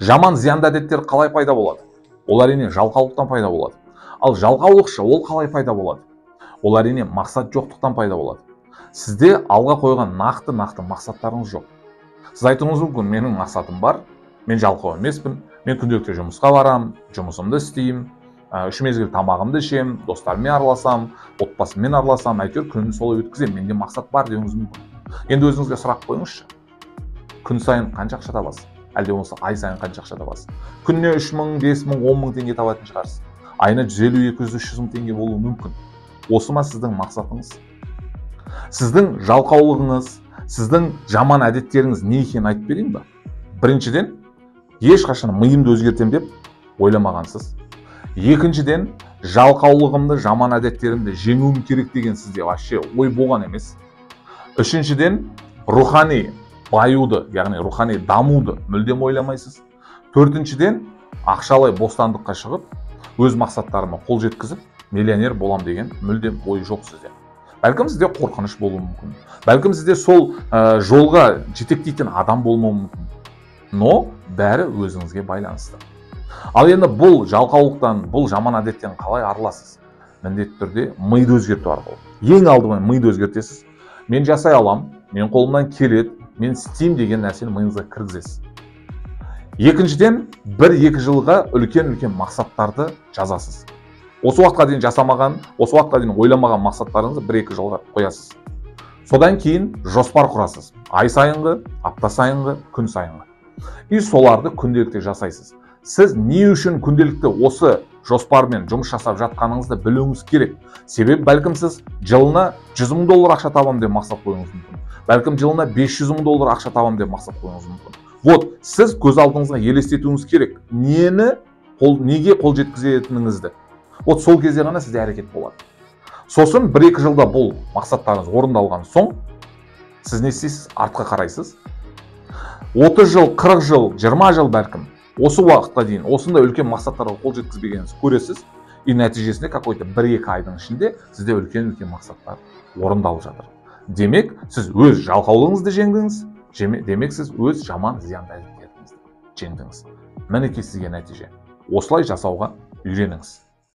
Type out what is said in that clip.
Жаман зиянды әдеттер қалай пайда болады? Ол әрине жалқаулықтан пайда болады. Ал жалқаулықшы ол қалай пайда болады? Ол әрине мақсат жоқтықтан пайда болады. Сізде алға қойған нақты-нақты мақсаттарыңыз жоқ. Сіз айтуыңыз мүмкін, менің мақсатым бар, мен жалқау емеспін, мен күнделікті жұмысқа барам, жұмысымды істеймін, үш мезгіл тамағымды ішемін, достарыммен араласам, отбасыммен араласам, әйтеуір күнімді солай өткіземін, менде мақсат бар деуіңіз мүмкін. Енді өзіңізге сұрақ қойыңызшы. Күн сайын қанша ақша табасыз? Әлде болмаса ай сайын қанша ақша табасыз? Күніне 3 мың, 5 мың, 10 мың теңге табатын шығарсыз. Айына 150, 200, 300 мың теңге болуы мүмкін. Осы ма сіздің мақсатыңыз? Сіздің жалқаулығыңыз, сіздің жаман әдеттеріңіз не екенін айтып берейін ба? Біріншіден, ешқашан миымды өзгертем деп ойламағансыз. Екіншіден, жалқаулығымды, жаман әдеттерімді жеңуім керек деген сізде вообще ой болған емес. Үшіншіден, рухани баюды, яғни рухани дамуды мүлдем ойламайсыз. Төртіншіден, ақшалай бостандыққа шығып, өз мақсаттарыма қол жеткізіп, миллионер болам деген мүлдем ой жоқ сізде. Бәлкім сізде қорқыныш болуы мүмкін. Бәлкім сізде сол жолға жетектейтін адам болмауы мүмкін. Но бәрі өзіңізге байланысты. Ал енді бұл жалқаулықтан, бұл жаман әдеттен қалай арыласыз? Міндетті түрде миды өзгерту арқылы. Ең алдымен миды өзгертесіз. Мен жасай алам, мен қолымнан келеді, мен істеймін деген нәрсені миыңызға кіргізесіз. Екіншіден, 1-2 жылға үлкен-үлкен мақсаттарды жазасыз. Осы уақытқа дейін жасамаған, осы уақытқа дейін ойламаған мақсаттарыңызды 1-2 жылға қоясыз. Содан кейін жоспар құрасыз. Ай сайынғы, апта сайынғы, күн сайынғы. И соларды күнделікті жасайсыз. Сіз не үшін күнделікті осы жоспармен жұмыс жасап жатқаныңызды білуіңіз керек. Себебі бәлкім сіз жылына 100 мың доллар ақша табам деп мақсат қоюыңыз мүмкін. Бәлкім жылына 500 мың доллар ақша табам деп мақсат қоюыңыз мүмкін. Вот, сіз көз алдыңызға елестетуіңіз керек. Неге қол жеткізетініңізді. Вот сол кезде ғана сізде әрекет болады. Сосын 1-2 жылда бұл мақсаттарыңыз орындалған соң, сіз не істейсіз? Артқа қарайсыз. 30 жыл, 40 жыл, 20 жыл бәлкім осы уақытқа дейін осындай үлкен мақсаттарға қол жеткізбегеніңізді көресіз. И нәтижесінде какой-то 1-2 айдың ішінде сізде үлкен-үлкен мақсаттар орындалып жатыр. Демек, сіз өз жалқаулығыңызды жеңдіңіз, демек сіз өз жаман зиянды әдеттеріңізді жеңдіңіз. Мінекей сізге нәтиже. Осылай жасауға үйреніңіз.